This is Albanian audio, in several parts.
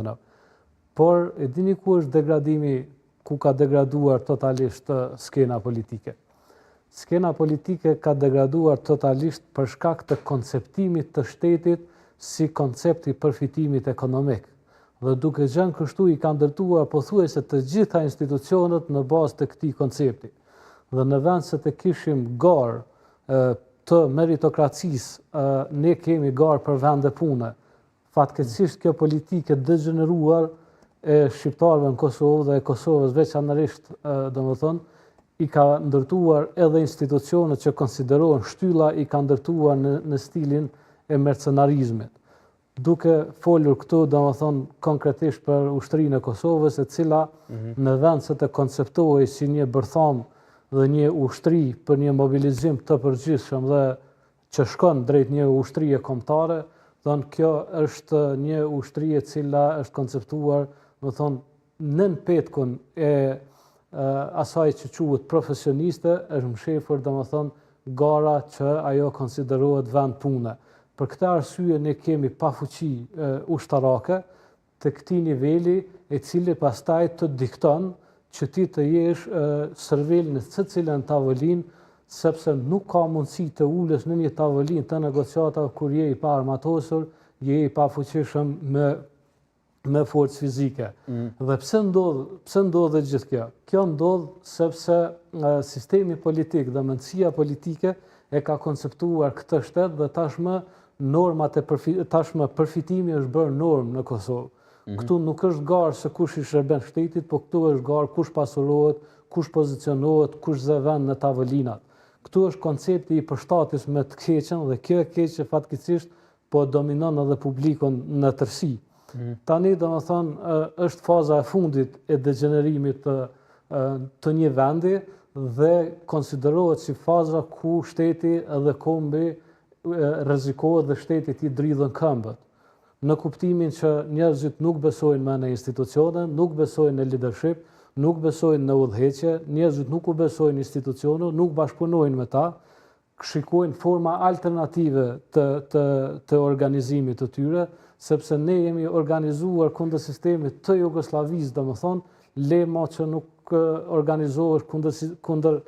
institucioneve. Por e dini ku është degradimi, ku ka degraduar totalisht skena politike? Skena politike ka degraduar totalisht për shkak të konceptimit të shtetit si koncept i përfitimit ekonomik. Dhe duke qenë kështu i ka ndërtuar pothuajse të gjitha institucionet në bazë të këtij koncepti. Dhe në vend se të kishim garë të meritokracisë, ne kemi garë për vende pune. Fatkeqësisht kjo politikë e degjeneruar e shqiptarëve në Kosovë dhe e Kosovës veçanërisht, domethënë, i ka ndërtuar edhe institucionet që konsiderohen shtylla, i ka ndërtuar në, në stilin e mercenarizmit. Duke folur këtu, domethënë, konkretisht për ushtrinë e Kosovës, e cila mm -hmm. në vend se të konceptohej si një bërthamë dhe një ushtri për një mobilizim të përgjithshëm dhe që shkon drejt një ushtrie kombëtare, thonë kjo është një ushtri e cila është konceptuar, domethonë, nën petkun e asaj që quhet profesioniste, është mshefur, domethonë, gara që ajo konsiderohet vend pune. Për këtë arsye ne kemi pafuqi ushtarake, të këtij niveli e cili pastaj të dikton që ti të jesh servil në secilën tavolinë, sepse nuk ka mundësi të ulesh në një tavolinë të negociatave kur je i paarmatosur, je i pafuqishëm me me forcë fizike. Mm. Dhe pse ndodh, pse ndodh e gjithë kjo? Kjo ndodh sepse sistemi politik dhe mendësia politike e ka konceptuar këtë shtet dhe tashmë normat e përfi, tashmë përfitimi është bërë normë në Kosovë. Mm -hmm. Këtu nuk është garë se kush i shërben shtetit, po këtu është garë kush pasurohet, kush pozicionohet, kush zë vend në tavolinat. Këtu është koncepti i përshtatjes me të keqen dhe kjo e keqe fatkeqësisht po dominon edhe publikun në tërësi. Mm -hmm. Tani, domethënë, është faza e fundit e degjenerimit të, të një vendi dhe konsiderohet si faza ku shteti edhe kombi rrezikohet dhe shtetit i dridhen këmbët. Në kuptimin që njerëzit nuk besojnë më në institucione, nuk besojnë në leadership, nuk besojnë në udhëheqje, njerëzit nuk u besojnë institucioneve, nuk bashkëpunojnë me ta, shikojnë forma alternative të, të, të organizimit të tyre, sepse ne jemi organizuar kundër sistemit të Jugosllavisë, domethënë, le ma që nuk organizohesh kundër, kundër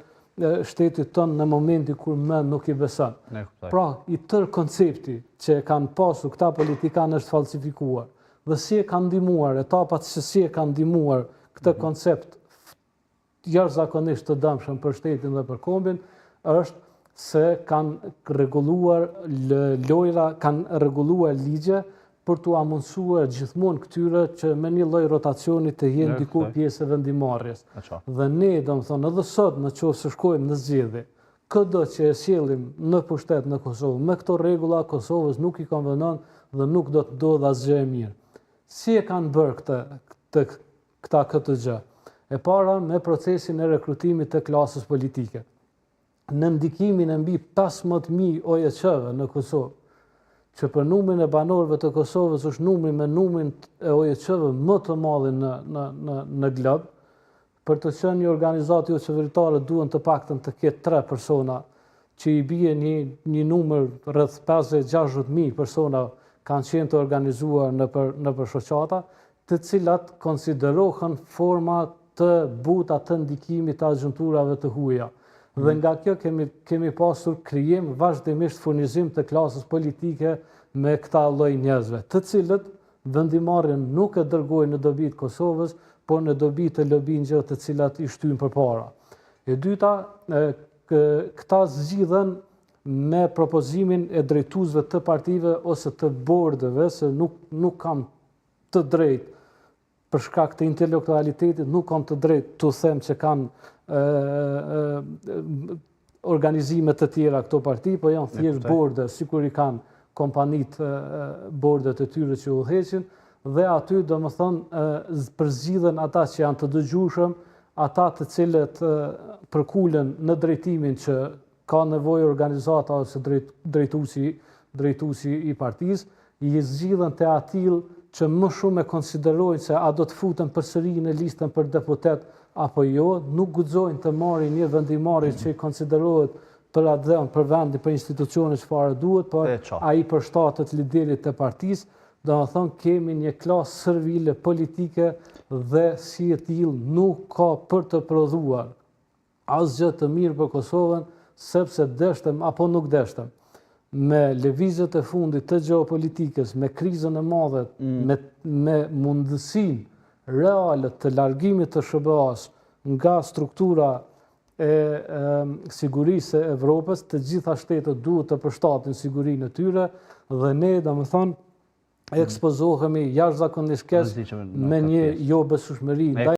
shtetit tënd në momentin kur më nuk i beson. Pra, i tërë koncepti që e kanë pasur këta politikanë është falsifikuar. Dhe si e kanë ndihmuar, etapat se si e kanë ndihmuar këtë mhm. koncept jashtëzakonisht të dëmshëm për shtetin dhe për kombin, është se kanë rregulluar lojra, kanë rregulluar ligje për t'ua mundësuar gjithmonë këtyre që me një lloj rotacioni të jenë diku pjesë e vendimmarrjes. Dhe ne, domethënë, edhe sot në qoftë se shkojmë në zgjedhje, këdo që e sjellim në pushtet në Kosovë, me këto rregulla Kosovës nuk i konvenon dhe nuk do të ndodhë asgjë e mirë. Si e kanë bërë këtë, këtë këta këtë gjë? E para me procesin e rekrutimit të klasës politike. në ndikimin e mbi 15.000 OJQ-ve në Kosovë, që për numrin e banorëve të Kosovës është numri me numrin e OJQ-ve më të madhin në, në, në, në glob, për të qenë një organizatë joqeveritare duhen të paktën të ketë tre persona, që i bie një, një numër rreth 50-60 mijë persona kanë qenë të organizuar nëpër, nëpër shoqata, të cilat konsiderohen forma të buta të ndikimit të agjenturave të huaja. Dhe mm. nga kjo kemi, kemi pasur krijim vazhdimisht furnizim të klasës politike me këta lloj njerëzve, të cilët vendimmarrjen nuk e dërgojnë në dobi të Kosovës, por në dobi të lobingjeve të cilat i shtyjnë përpara. E dyta, këta zgjidhen me propozimin e drejtuesve të partive ose të bordeve, se nuk, nuk kam të drejtë për shkak të intelektualitetit nuk kam të drejtë të them që kanë organizime të tjera këto parti, po janë thjesht borde, sikur i kanë kompanitë bordet e tyre që udhëheqin, dhe aty domethënë përzgjidhen ata që janë të dëgjueshëm, ata të cilët përkulen në drejtimin që ka nevojë organizata ose drejt, drejtuesi, drejtuesi i partisë, i zgjidhen të atillë që më shumë e konsiderojnë se a do të futen përsëri në listën për deputet apo jo, nuk guxojnë të marrin një vendimmarrje që i konsiderohet për atdheun, për vendin, për institucionet çfarë duhet, por ai përshtatet liderit të partisë. Domethënë kemi një klasë servile politike dhe si e tillë nuk ka për të prodhuar asgjë të mirë për Kosovën, sepse deshtëm apo nuk deshtëm. Me lëvizjet e fundit të gjeopolitikës, me krizën e madhe, mm. me, me mundësinë reale të largimit të SHBA-së nga struktura e, e sigurisë së Evropës, të gjitha shtetet duhet të përshtatin sigurinë e tyre dhe ne, domethënë, mm. ekspozohemi jashtëzakonisht keq me një jo besueshmëri.